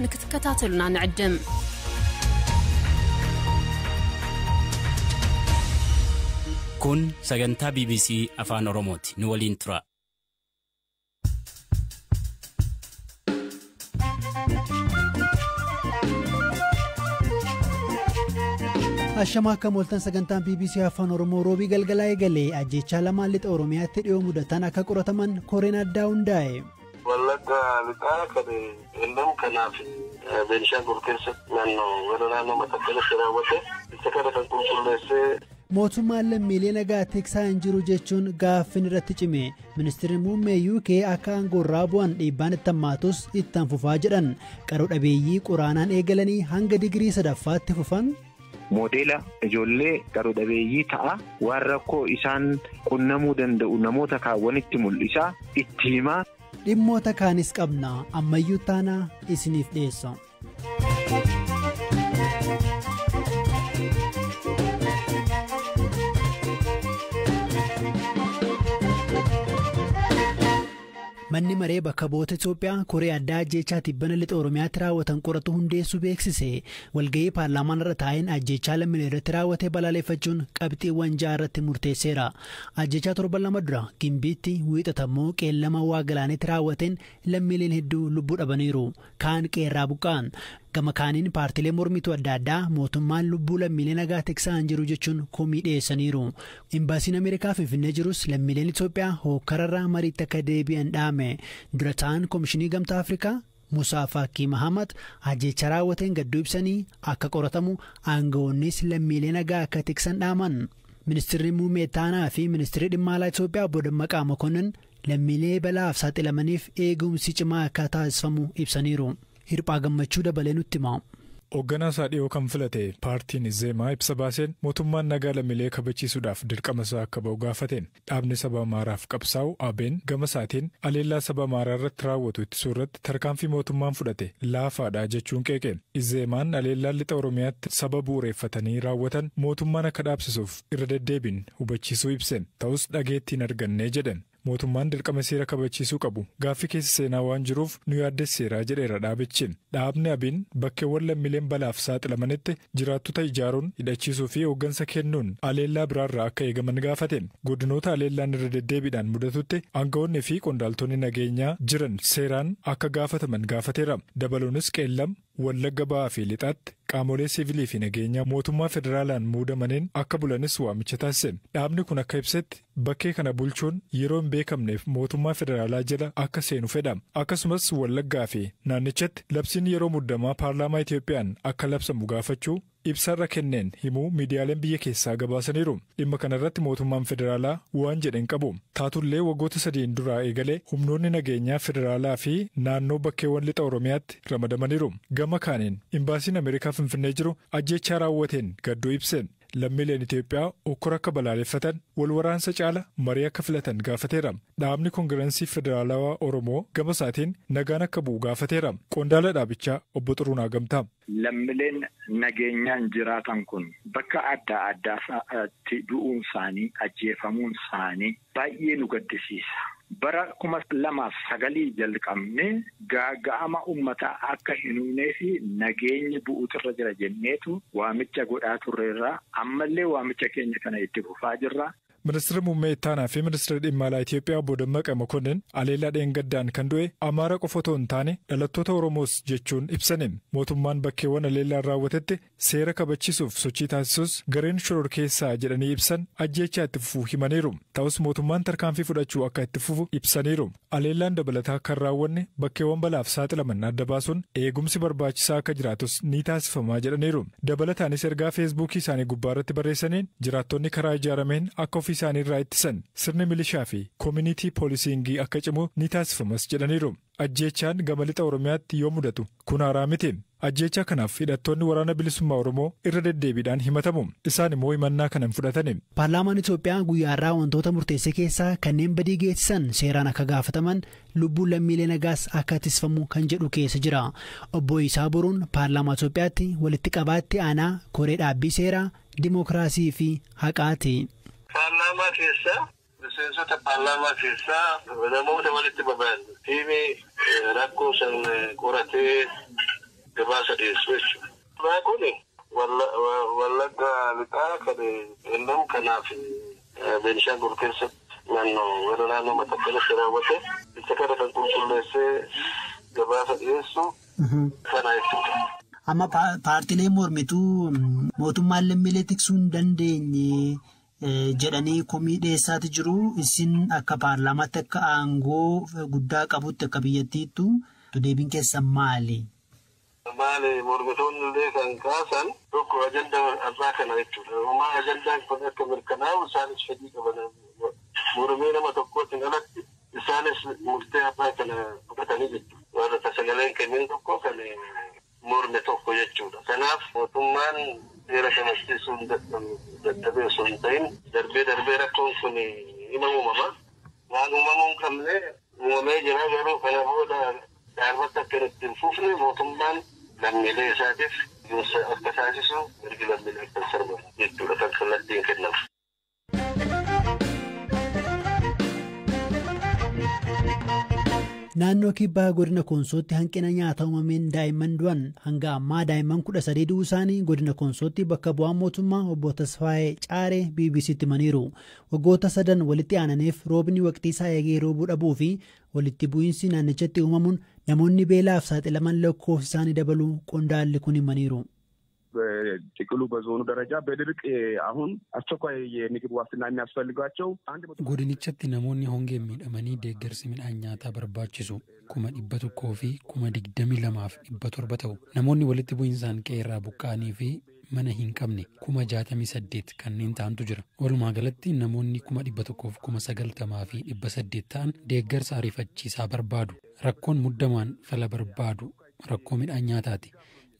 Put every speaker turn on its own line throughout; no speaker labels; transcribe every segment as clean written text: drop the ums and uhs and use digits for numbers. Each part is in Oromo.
ንክትከታተሉና ንዕድም።
Kun sagantaa BBC Afaan Oromooti. Nu waliin tura.
Ashamaa akka mooltan sagantaan BBC Afaan Oromoo roobii galgalaa eegalee ajjechaa lamaan lixa Oromiyaatti dhiyoo mudatan akka qorataman koreen addaa hundaa'e.
Wallagga lixaa kan qellam kanaaf Beenishaangul keessatti naannoo gara naannoo Matakkalitti raawwate isa kana kan qulqulleessee.
Mootummaan lammiilee nagaa tiksaa hin jiru jechuun gaaffiin irratti cime ministeerri muummee UK akka aangoorraa bu'an dhiibbaan itti hammaatus ittaan fufaa jedhan qaroo dhabeeyyii qoraanaan eegalanii hanga digirii sadaffaatti fufan.
Moodeela ijoollee qaroo dhabeeyyii ta'a waan rakkoo isaan qunnamuu danda'u namoota kaawwanitti mul'isaa itti himaa.
Dhimmoota kaanis qabna ammayyuu taanaa isiniif dhiyeessa. Manni maree bakka bu'oota Itoophiyaa koree addaa ajjechaa tibbana lixa Oromiyaatti raawwatan qoratu hundeessuu beeksise. Walga'ii paarlaamaan irra taa'een ajjechaa lammiilee irratti raawwate balaaleffachuun qabxiiwwan ja'a irratti murteesseera. Ajjechaa torban lama dura Gimbiitti wiixatammoo qeellama waa galaanitti raawwateen lammiileen hedduu lubbuu dhabaniiru. Kaan qeerraa buqqa'an. Gama kaaniin paartiilee mormituu adda addaa mootummaan lubbuu lammiilee nagaa tiksaa hin jiru jechuun komii dhiyeessaniiru. Imbaasiin Ameerikaa Finfinnee jirus lammiileen Itoophiyaa hookkararraa mariitti akka deebi'an dhaame. Dura ta'an Komishinii Gamtaa Afrikaa Musaa Faakii Mahamad ajjecha raawwateen gadduu ibsanii akka qoratamu aangawoonnis lammiilee nagaa akka tiksan dhaaman. Ministeerri Muummee Taanaa fi Ministeerri Dhimma Alaa Itoophiyaa Obbo Dammaqaa Mokonnin lammiilee balaaf saaxilamaniif eegumsi cimaa akka taasifamu ibsaniiru. Hirphaa gammachuu dabalee nutti hima.
Hoogganaa isaa dhiyoo kan filate paartiin Zeemaa ibsa baaseen mootummaan nagaa lammiilee kabachiisuudhaaf dirqama isaa akka ba'u gaafate. Dhaabni saba Amaaraaf qabsaa'u ABN gama isaatiin aleellaa saba Amaaraa irratti raawwatu ittisuu irratti tarkaanfii mootummaan fudhate laafaadha jechuun qeeqe. Zeemaan aleellaan lixa Oromiyaatti saba bu'uureeffatanii raawwatan mootummaan akka dhaabsisuuf irra deddeebiin hubachiisuu ibse. Ta'us dhageettiin arganne jedhe. Mootummaan dirqama seera kabachiisuu qabu gaaffii keessa seenaa waan jiruuf nu yaaddesseera jedheera dhaabichi. Dhaabni abiin bakkeewwan lammiileen balaaf saaxilamanitti jiraattota ijaaruun hidhachiisuu fi hooggansa kennuun aleellaa biraarraa akka eegaman gaafate. Godinoota aleellaan irra deddeebiidhaan mudatutti aangawoonni fi qondaaltonni nageenyaa jiran seeraan akka gaafataman gaafateera. Dabaluunis qeellam Wallagga ba'aa fi lixaatti qaamolee siivilii fi nageenyaa mootummaa federaalaan muudamaniin akka bulanis waamicha taasise. Dhaabni kun akka ibsetti bakkee kana bulchuun yeroo hin beekamneef mootummaa federaalaa jala akka seenu fedha. Akkasumas Wallaggaa fi naannichatti labsiin yeroo muddamaa paarlaamaa Itoophiyaan akka labsamu gaafachuu ibsarra kenneen himuu miidiyaaleen biyya keessaa gabaasaniiru. Dhimma kanarratti mootummaan federaalaa waan jedhe hin qabu. Taatullee waggoota sadiin duraa eegalee humnoonni nageenyaa federaalaa fi naannoo bakkeewwan lixa Oromiyaatti ramadamaniiru. Gama kaaniin imbaasiin Ameerikaa Finfinnee jiru ajjechaa raawwateen gadduu ibse. Lammiileen Itoophiyaa okkora akka balaaleffatan wal waraansa caala marii akka filatan gaafateera. Dhaabni Koongirensii Federaalawaa Oromoo gama isaatiin nagaan akka bu'u gaafateera. Qondaala dhaabichaa Obbo Xuruunaa Gamtaa.
Lammiileen nageenyaan jiraatan kun bakka adda addaatti du'uun isaanii ajjeefamuun isaanii baay'ee nu gaddisiisa. Bara 2009 jalqabnee gaaga'ama uummataa akka hin uumnee fi nageenyi bu'uutu jira jenneetu waamicha godhaa turreerra. Ammallee waamicha keenya kana itti fufaa jirra.
Ministeerri Muummee Ittaanaa fi Ministeerri Dhimma Alaa Itoophiyaa Obbo Dammaqa Mokonnin aleellaa dheengaddaan kan du'e Amaara qofa otoo hin taane dhalattoota Oromoos jechuun ibsani. Mootummaan bakkeewwan aleellaan raawwatetti seera kabachiisuuf sochii taasisus gareen shororkeessaa jedhanii ibsan ajjeechaa itti fufuu himaniiru. Ta'us mootummaan tarkaanfii fudhachuu akka itti fufu ibsaniiru. Aleellaan dabalataa kan raawwanne bakkeewwan balaaf saaxilaman adda baasuun eegumsi barbaachisaa akka jiraatus ni taasifamaa jedhaniiru. Dabalataanis ergaa feesbuukii isaanii gubbaarratti barreessaniin jiraattonni karaa ijaarameen akka ofii isaaniirraa ittisan sirni milishaa fi koomunitii poolisiingii akka cimu ni taasifamas jedhaniiru. Ajjeechaan gama lixa Oromiyaatti yoo mudatu kun haaraa miti. Ajjeechaa kanaaf hidhattoonni waraana bilisummaa Oromoo irra deddeebiidhaan himatamu. Isaan immoo himannaa kana hin fudhatani.
Paarlaamaan Itoophiyaa guyyaa wantoota murteesse keessaa kanneen badii geessisan seeraan akka gaafataman lubbuun lammiilee nagaas akka tisfamu kan jedhu keessa jira. Obbo Isaa Boruun paarlaamaa Itoophiyaatti walitti qabaatti aanaa koree dhaabbii seeraa, dimookiraasii fi haqaati.
Paarlaamaa keessa miseensota paarlaamaa keessaa namoota walitti baba'an tiimii rakkoo san qoratee dhiyeessu jechuudha. Kun Wallagga lixaa kan Qellem kanaa fi Beenishaangul keessatti naannoo gara naannoo Matakkalitti raawwate isa kana kan qulqulleessee gabaasa dhiyeessu kana jechuudha.
Amma paartileen mormituu mootummaan lammiilee tiksuu hin dandeenye jedhanii komii dhiyeessaati jiru. Isin akka paarlaamaatti akka aangoo guddaa qabutti akka biyyattiittu deebiin keessan maali?
Maali mormitoonni illee kan kaasan tokko ajandaa abbaa kana jechuudha. Uumaa ajandaan kun akka mirkanaa'u isaanis fedhii qaban mormii nama tokkootiin alatti isaanis murtee abbaa kana fudhatanii jechuudha. Warra sagaleen kennin tokko kan morme tokko jechuudha. Kanaaf mootummaan seera kabachiisuun dadhabee osoo hin ta'in darbee darbee rakkoon kun ni uumama. Waan uumamuu hin qabne uumamee jira garuu kana booda dhaabbata akka itti hin fufne mootummaan lammiilee isaatiif eegumsa akka taasisu mirgi lammiilee akka hin sarbamu jechuudha kan kallattiin kennamu.
Naannoo kibbaa godina Koonsootti hanqina nyaata uumameen daa'imman du'an hanga ammaa daa'imman 13 du'uu isaanii godina Koonsootti bakka bu'aan mootummaa obbo Tasfaayee Caaree BBCtti himaniiru. Waggoota sadan walitti aananiif roobni waqtii isaa eegee roobuu dhabuu fi walitti bu'iinsi naannichatti uumamuun namoonni beelaaf saaxilaman lakkoofsi isaanii dabaluu qondaalli kun himaniiru.
በጥቅሉ በዞኑ ደረጃ በድርቅ አሁን አስቸኳይ የምግብ ዋስትና የሚያስፈልጋቸው
Godinichatti namoonni hongeen miidhamanii deeggarsi midhaan nyaataa barbaachisu 122,700 ta'u. Namoonni walitti bu'insaan qe'ee irraa buqqa'anii fi mana hin qabne 68,000 kanneen ta'antu jira. Walumaa galatti namoonni 190,800 ta'an deeggarsa ariifachiisaa barbaadu. Rakkoon muddamaan fala barbaadu rakkoo midhaan nyaataati.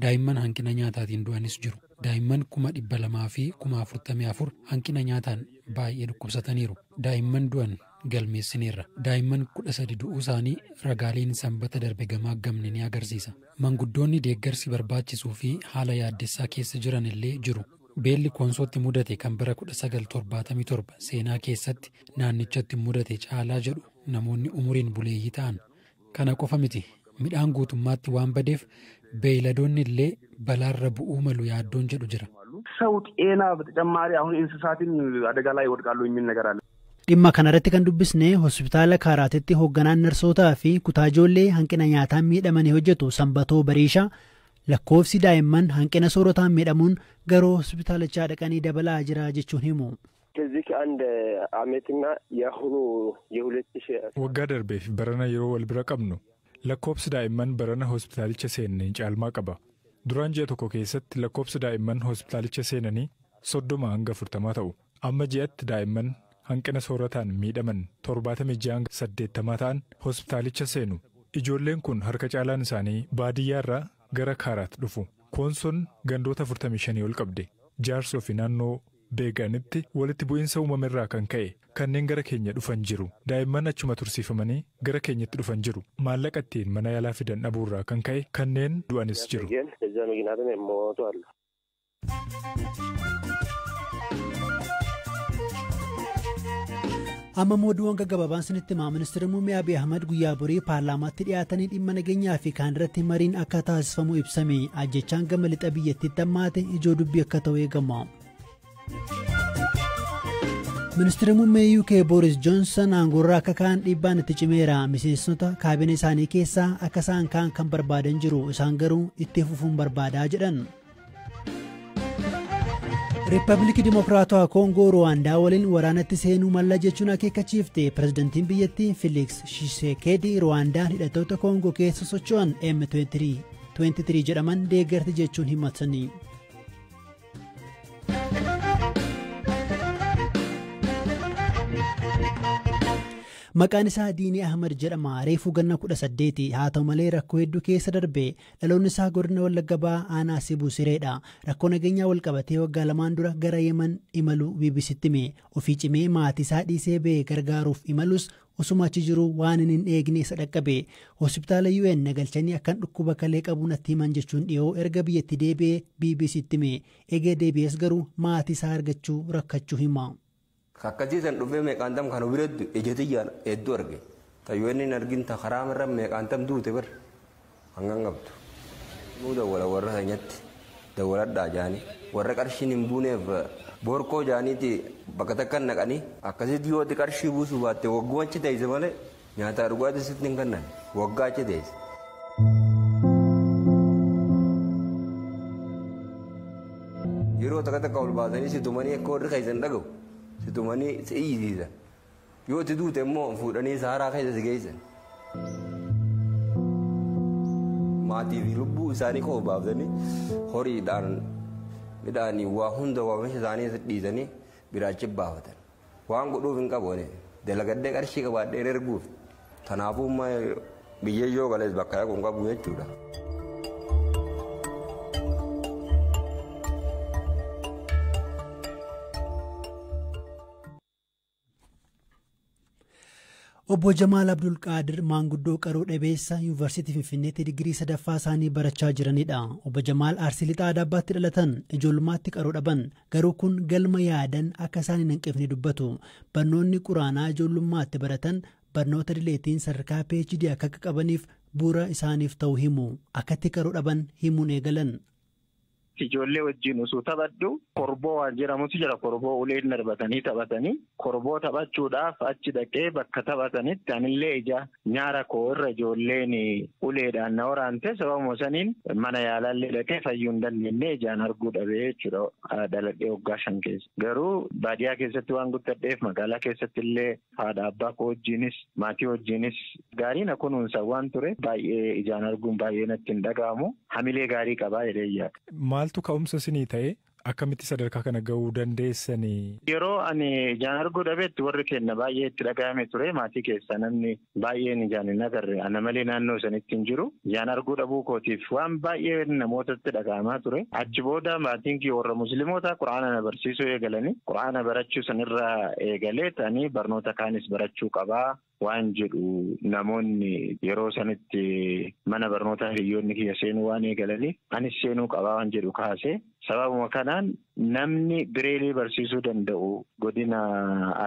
Daa'imman hanqina nyaataatiin du'anis jiru. Daa'imman 244,000 hanqina nyaataan baay'ee dhukkubsataniiru. Daa'imman du'an galmeessineerra. Daa'imman 13 du'uu isaanii ragaaleen sanbata darbe gamaa gamne ni agarsiisa. Manguddoonni deeggarsi barbaachisuu fi haala yaaddessaa keessa jiran illee jiru. Beelli Koonsootti mudate kan bara 1977 seenaa keessatti naannichatti mudate caalaa jedhu namoonni umuriin buleeyyii ta'an. Kana qofa miti midhaan guutummaatti waan badeef beeyladoonni illee balaarra bu'uu malu yaaddoon jedhu jira.
ሰው ጤና በተጨማሪ አሁን እንስሳትን አደጋ ላይ ይወድቃሉ የሚል ነገር አለ።
Dhimma kanarratti kan dubbisne hospitaala Kaaraatitti hoogganaan narsootaa fi kutaa ijoollee hanqina nyaataan miidhamanii hojjetu Sanbatoo Bariishaa lakkoofsi daa'imman hanqina soorataan miidhamuun garuu hospitaalichaa dhaqanii dabalaa jira jechuun himu.
ከዚህ ከአንድ ዓመትና የአሁኑ የሁለት ሺህ
Waggaa darbeef barana yeroo wal bira qabnu lakkoofsi daa'imman barana hospitaalicha seenanii caalmaa qaba. Duraan ji'a tokko keessatti lakkoofsi daa'imman hospitaalicha seenanii 30 hanga 40 ta'u. Amma ji'atti daa'imman hanqina soorataan miidhaman 76 hanga 80 ta'an hospitaalicha seenu. Ijoolleen kun harka caalaan isaanii baadiyyaarraa gara Kaaraat dhufu. Koonsoon gandoota 45 ol qabdi. Jaarsoo fi naannoo beeganitti walitti bu'iinsa uumamerraa kan ka'e kanneen gara keenya dhufan jiru. Daa'imman achuma tursiifamanii gara keenyatti dhufan jiru. Maallaqa ittiin mana yaalaa fidan dhabuurraa kan ka'e kanneen du'anis jiru.
በዛ ምክንያትም የሞቱ አሉ።
Amma mooduuwwan gaggabaabaan sinitti himaa ministeerri muummee Abiy Ahmad guyyaa borii paarlaamaatti dhiyaatanii dhimma nageenyaa fi kaan irratti mariin akka taasifamu ibsame. Ajjechaan gama lixa biyyattiitti hammaate ijoo dubbii akka ta'u eegama. Ministeerri muummee UK Boris Johnson aangoorraa akka ka'an dhiibbaan itti cimeera. Miseensota kaabinee isaanii keessaa akka isaan ka'an kan barbaadan jiru. Isaan garuu itti fufuun barbaadaa jedhan. Riippaabilikii Dimokiraatawaa Koongoo Ruwaandaa waliin waraanatti seenuu malla jechuun akeekkachiifte. Pirezidantiin biyyattii Filiks Shisekeedi Ruwaandaan hidhattoota Koongoo keessa socho'an M23 jedhaman deeggarti jechuun himatani. Maqaan isaa Diinii Ahmad jedhama. Reefuu ganna 18 haa ta'u malee rakkoo hedduu keessa darbe. Dhaloonni isaa godina Wallagga Bahaa aanaa Sibuu Sireedha. Rakkoo nageenyaa wal qabatee waggaa lamaan dura gara Yemen imaluu BBCtti hime. Ofii cimee maatii isaa dhiisee ba'e gargaaruuf imalus osuma achi jiru waan hin eegne isa dhaqqabe. Hospitaala UN nagalchanii akkan dhukkuba kalee qabu natti himan jechuun dhiyoo erga biyyatti deebi'ee BBCtti hime. Eegee deebi'es garuu maatii isaa argachuu rakkachuu hima.
Akkasiisan dhufee meeqaantam kan biratti ija xiyyaan hedduu arge. Tayyoo inni hin argin ta karaa irra meeqaantam duute bar hangan qabdu. Nuu dawwala warra keenyatti dawwaladhaa jaanii warra qarshiin hin buuneef borkoo jaaniiti bakka takka naqanii akkasitti yoo qarshii buusuu baatte wagguma achi teesse malee nyaata dhugaatii sitti hin kennan waggaa achi teesse. Yeroo takka takka ol baasanii si tumanii akka warri keessan dhagahu si tumanii si iyyisiisan yoo itti duute immoo fuudhanii saaraa keessa si geessan. Maatii fi lubbuu isaanii qofa baafatanii horiidhaan midhaanii waa hunda oomisha isaanii dhiisanii biraachi baafatan. Waan godhuuf hin qabu dalagadhee qarshii qabaadhee erguuf kanaafuu biyya yoo galees bakka hin qabu jechuudha.
Obbo Jamaal Abdulqaadir maanguddoo qaroo dhabeessa Yuunivarsiitii Finfinneetti digirii sadaffaa isaanii barachaa jiranidha. Obbo Jamaal Arsii Lixaa Adaabbaatti dhalatan ijoollummaatti qaroo dhaban garuu kun galma yaadan akka isaan hin hanqifne dubbatu. Barnoonni quraanaa ijoollummaatti baratan barnoota dileetiin sadarkaa PhD akka qabaniif bu'uura isaaniif ta'u himu. Akkatti qaroo dhaban himuun eegalan.
Ijoollee wajjin osoo taphadhu korboo waan jedhamutu jira. Korboo uleen darbatanii taphatanii korboo taphachuudhaaf achi dhaqee bakka taphatanitti anillee ija nyaara koo irra ijoolleen uleedhaan na waraante sababuma saniin mana yaalaallee dhaqee fayyuu hin dandeenye ijaan arguu dhabee jechuudha dhaladhee waggaa 5 keessa. Garuu baadiyyaa keessatti waan guddadheef magaalaa keessatti illee haadha abbaa koo wajjinis maatii wajjinis gaarii na kunuunsa waan ture baay'ee ijaan arguun baay'ee natti hin dhaga'amu hamilee gaarii qabaa jedhee yaada.
Maaltu ka'umsa isinii ta'e akkamitti sadarkaa kana ga'uu dandeessanii?
Yeroo ani ijaan arguu dhabeetti warri keenya baay'ee itti dhaga'ame ture. Maatii keessaa namni baay'een ijaan hin agarre. Ana malee naannoo sanitti hin jiru. Ijaan arguu dhabuu kootiif waan baay'ee namootatti dhaga'amaa ture. Achi booda maatiin kiyya warra musliimoota quraana na barsiisuu eegalanii quraana barachuu sanirraa eegalee ta'anii barnoota kaanis barachuu qabaa. Waan jedhu namoonni yeroo sanitti mana barnootaa hiriyoonni kiyya seenuu waan eegalaniif anis seenuu qabaa waan jedhu kaase sababuma kanaan namni bireelii barsiisuu danda'u godina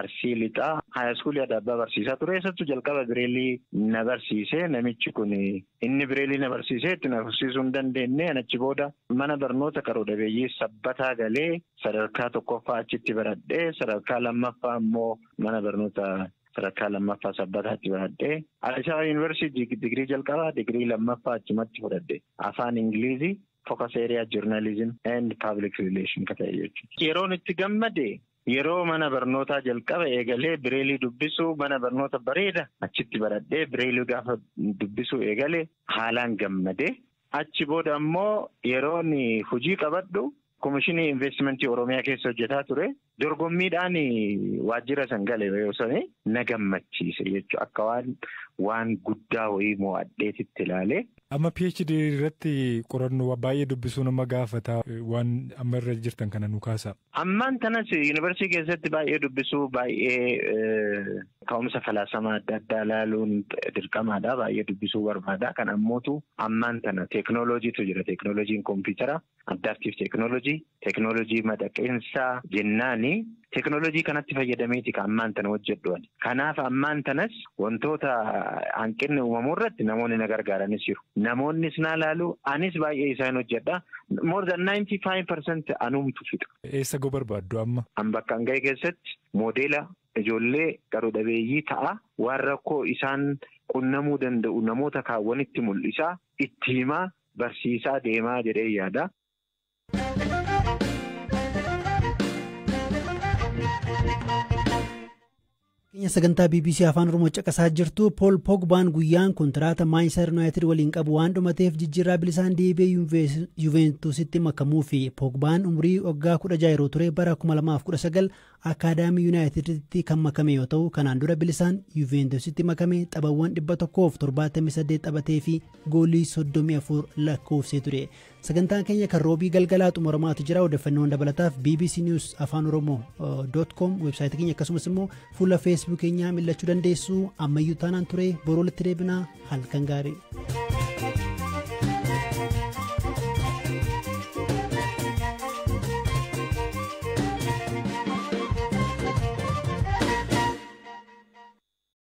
Arsii Lixaa haayiskuulii Adaabbaa barsiisaa ture. Eessattuu jalqaba bireelii na barsiise namichi kun inni bireelii na barsiisee itti na barsiisuu hin dandeenye achi booda mana barnoota qaroo dhabeeyyii sabbataa galee sadarkaa tokkoffaa achitti baradhee sadarkaa lammaffaa immoo mana barnoota. Sadarkaa lammaffaa sabbataatti baradhee Addis Ababa Yuunivarsiitii digirii jalqabaa digirii lammaffaa achumatti fudhadhe afaan Ingilizii focus area journalism and public relation ka ta'e jechuudha. Yeroon itti gammade yeroo mana barnootaa jalqaba eegalee bireelii dubbisuu mana barnoota bareeda achitti baradhee bireelii gaafa dubbisuu eegalee haalaan gammade achi booda ammoo yeroon hojii qabadhu. Komishinii investimentii Oromiyaa keessa hojjetaa ture. Dorgommiidhaan waajjira san gale yoo sani na gammachiise jechuudha. Akka waan guddaa wayii mo'adheetitti ilaale.
Amma PhD irratti qorannoo baay'ee dubbisuu nama gaafata waan amma irra jirtan kana nu kaasa.
Ammaan tanas yuunivarsiitii keessatti baay'ee dubbisuu baay'ee ka'umsa falaasamaa adda addaa ilaaluun dirqamaadha. Baay'ee dubbisuu barbaada. Kan ammootu ammaan tana teeknooloojiitu jira. Teeknooloojiin kompiitara, addaaptiif teeknooloojii, teeknooloojii madaqeensaa jennaani. Teeknooloojii kanatti fayyadameeti kan ammaan tana hojjedhu. Kanaaf ammaan tanas wantoota hanqinni uumamuu irratti namoonni na gargaaranis jiru. Namoonnis na ilaalu anis baay'ee isaan hojjedha. More than 95% anumtu fixa.
Eessa ga'uu barbaaddu amma?
An bakka an ga'e keessatti moodeela ijoollee qaroo dhabeeyyii ta'a. Waan rakkoo isaan qunnamuu danda'u namoota kaawwanitti mul'isaa, itti himaa, barsiisaa deemaa jedhee yaada.
Sagantaa BBC Afaan Oromoo caqasaa jirtu Pool Pogbaan guyyaan kontiraata Maanchister Yuunaayitid waliin qabu waan dhumateef jijjiirraa bilisaan deebi'ee Yuventusitti makamuu fi Pogbaan umurii waggaa 16 yeroo ture bara 2019 akaadaamii Yuunaayitiditti kan makame yoo ta'u kanaan dura bilisaan Yuventusitti makame taphawwan 178 taphatee fi goolii 34 lakkoofsee ture. Sagantaan keenya kan roobii galgalaa xumuramaatu jira. Odeeffannoon dabalataaf BBC News Afaan Oromoo.com weebsaayitii keenya akkasumas immoo fuula feesbuuk keenyaa mil'achuu dandeessu. Ammayyuu taanaan ture boroo walitti deebinaa halkan gaarii.